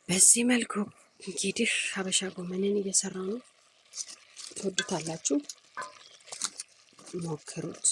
በዚህ መልኩ እንግዲህ ሀበሻ ጎመንን እየሰራው ነው። ትወዱታላችሁ፣ ሞክሩት።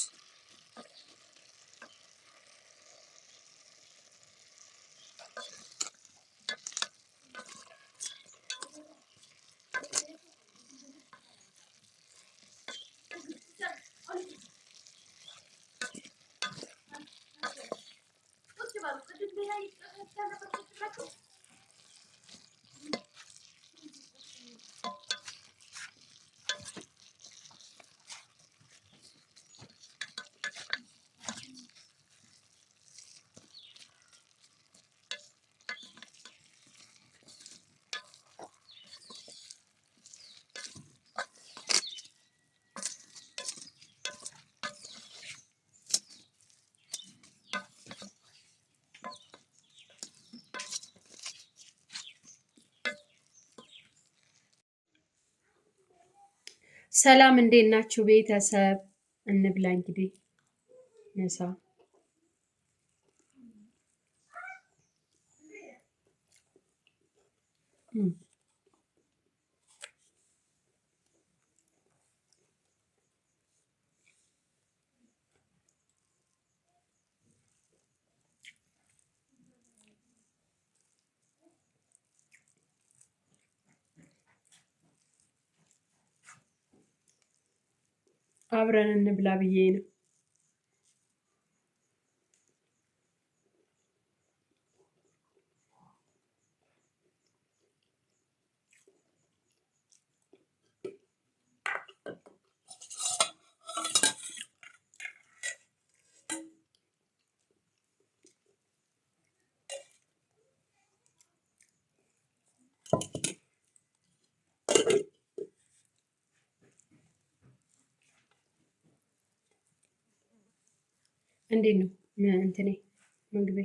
ሰላም እንዴት ናችሁ ቤተሰብ? እንብላ እንግዲህ ምሳ። አብረን እንብላ ብዬ ነው። እንዴት ነው እንትኔ ምግቤ?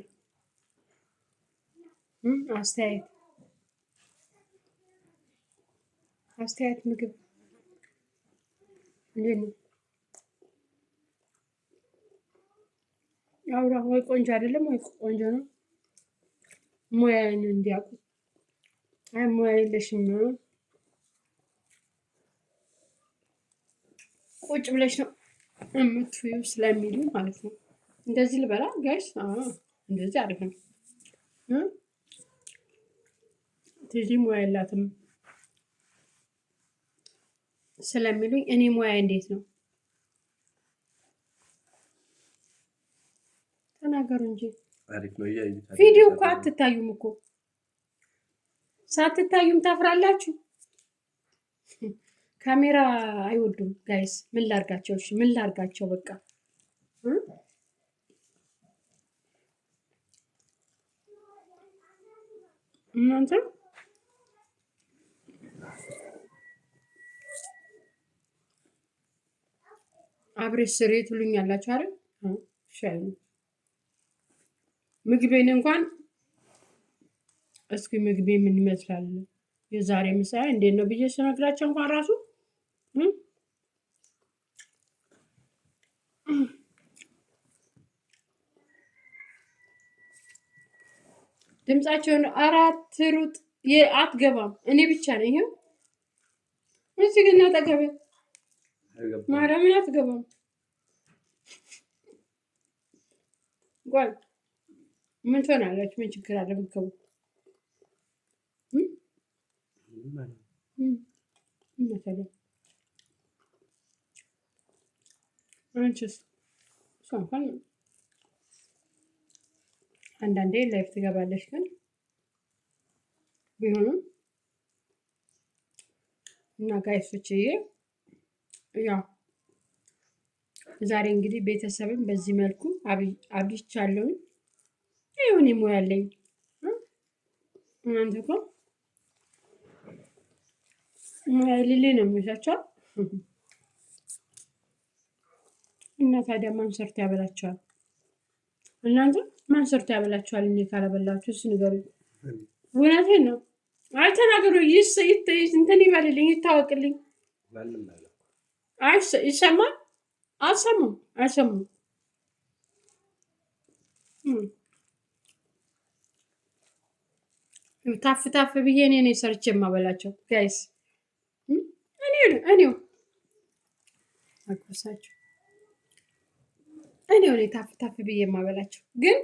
አስተያየት አስተያየት ምግብ እንዴት ነው? አውራ ወይ ቆንጆ አይደለም ወይ ቆንጆ ነው። ሙያዬን እንዲያውቁ። አይ ሙያ የለሽም ቁጭ ብለሽ ነው የምትውይው ስለሚሉ ማለት ነው። እንደዚህ ልበላ guys፣ እንደዚህ አሪፍ ነው። ቲጂ ሙያ የላትም ስለሚሉኝ እኔ ሙያ እንዴት ነው ተናገሩ እንጂ። ቪዲዮ እኮ አትታዩም እኮ ሳትታዩም ታፍራላችሁ። ካሜራ አይወዱም guys። ምን ላርጋቸው? እሺ ምን ላርጋቸው? በቃ እናንተ አብሬሽ ስሪ ትሉኛላችሁ አይደል? ሻይ ምግቤን እንኳን እስኪ ምግቤ ምን ይመስላል የዛሬ ምሳ እንዴት ነው ብዬ ስነግራቸው እንኳን ራሱ ድምጻቸውን አራት ሩጥ አትገባም። እኔ ብቻ ነኝ። ይኸው እዚህ ግን አጠገቤ ማርያምን አትገባም። ቆይ ምን ትሆናለች? ምን ችግር አለ ብትገቡ? አንቺስ? እሷ እንኳን አንዳንዴ live ትገባለች፣ ግን ቢሆንም እና guys ኦችዬ ያው ዛሬ እንግዲህ ቤተሰብን በዚህ መልኩ አብይቻለሁኝ። ይሁን ሙያ አለኝ። እናንተ እኮ ሙያ የሌለ ነው የሚመስላቸው። እና ታዲያ ማን ሰርቶ ያበላቸዋል? እናንተ ማን ሰርቶ ያበላቸዋል? እኔ ካላበላችሁ እሱ ንገሩኝ። እውነቴን ነው። አይ ተናገሩ። እንትን ይበልልኝ፣ ይታወቅልኝ። አይ ይሰማል። አልሰሙም፣ አልሰሙም። ታፍ ታፍ ብዬ እኔ ነኝ ሰርቼ የማበላቸው guys። እኔ እኔው አጎሳቸው እኔው ነኝ ታፍ ታፍ ብዬ የማበላቸው። ግን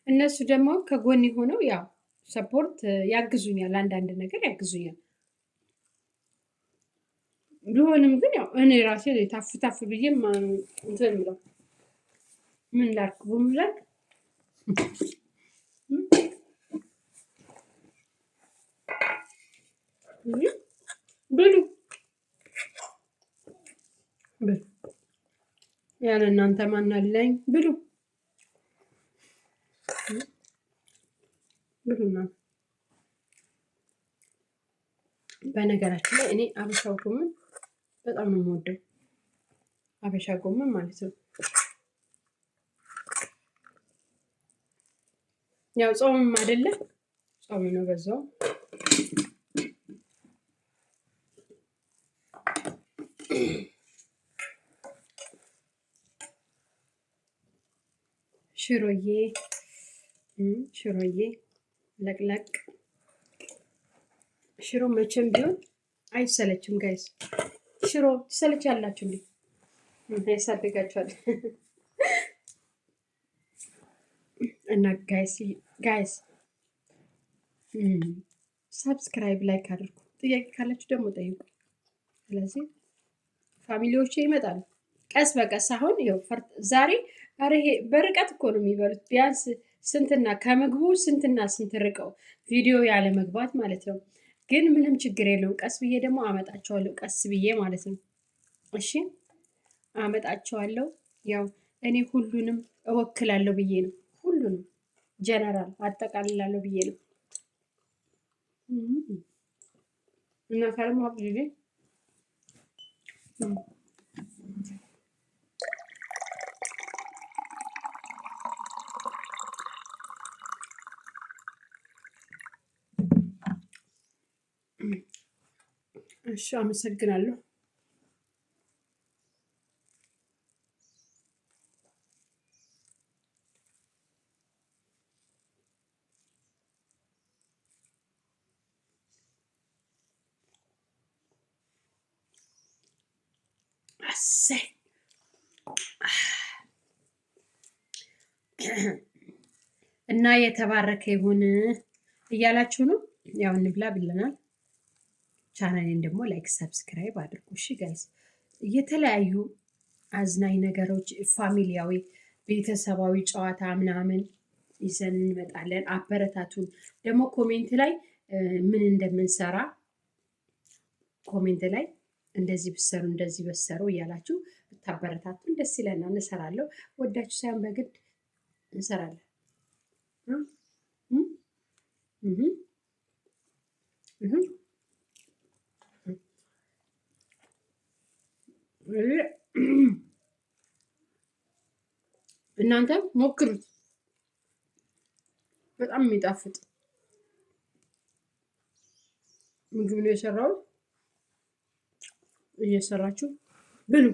እነሱ ደግሞ ከጎን ሆነው ያው support ያግዙኛል፣ አንዳንድ ነገር ያግዙኛል። ቢሆንም ግን ያው እኔ ራሴ ታፍ ታፍ ብዬ እንትን የምለው ምን ላድርግ ቡም ላድርግ። ብሉ ብሉ፣ ያለ እናንተ ማን አለኝ? ብሉ ብሉና። በነገራችን ላይ እኔ አበሻ ጎመን በጣም ነው የምወደው። አበሻ ጎመን ማለት ነው። ያው ጾምም አይደለ፣ ጾም ነው በዛው። ሽሮዬ ሽሮዬ ለቅለቅ፣ ሽሮ መቼም ቢሆን አይሰለችም guys። ሽሮ ትሰለቻላችሁ እንዴ? ያሳድጋችኋል። እና guys subscribe፣ like አድርጉ። ጥያቄ ካላችሁ ደግሞ ጠይቁ። ስለዚህ family ዎቼ ይመጣሉ ቀስ በቀስ። አሁን ይኸው ዛሬ ኧረ ይሄ በርቀት እኮ ነው የሚበሉት። ቢያንስ ስንትና ከምግቡ ስንትና ስንት ርቀው ቪዲዮ ያለ መግባት ማለት ነው። ግን ምንም ችግር የለውም። ቀስ ብዬ ደግሞ አመጣቸዋለሁ። ቀስ ብዬ ማለት ነው። እሺ፣ አመጣቸዋለሁ። ያው እኔ ሁሉንም እወክላለሁ ብዬ ነው። ሁሉንም ጀነራል አጠቃልላለሁ ብዬ ነው። እና ካለም ጊዜ እሺ፣ አመሰግናለሁ። አሰይ፣ እና የተባረከ ይሁን እያላችሁ ነው። ያው እንብላ ብለናል። ቻናሌን ደግሞ like፣ subscribe አድርጉ። እሺ guys፣ የተለያዩ አዝናኝ ነገሮች፣ family ያዊ ቤተሰባዊ ጨዋታ ምናምን ይዘን እንመጣለን። አበረታቱን። ደግሞ comment ላይ ምን እንደምንሰራ comment ላይ እንደዚህ ብሰሩ፣ እንደዚህ በሰሩ እያላችሁ ብታበረታቱን ደስ ይለናል። እንሰራለሁ። ወዳችሁ ሳይሆን በግድ እንሰራለን። እናንተ ሞክሩት። በጣም የሚጣፍጥ ምግብ ነው የሰራሁት። እየሰራችሁ ብሉ።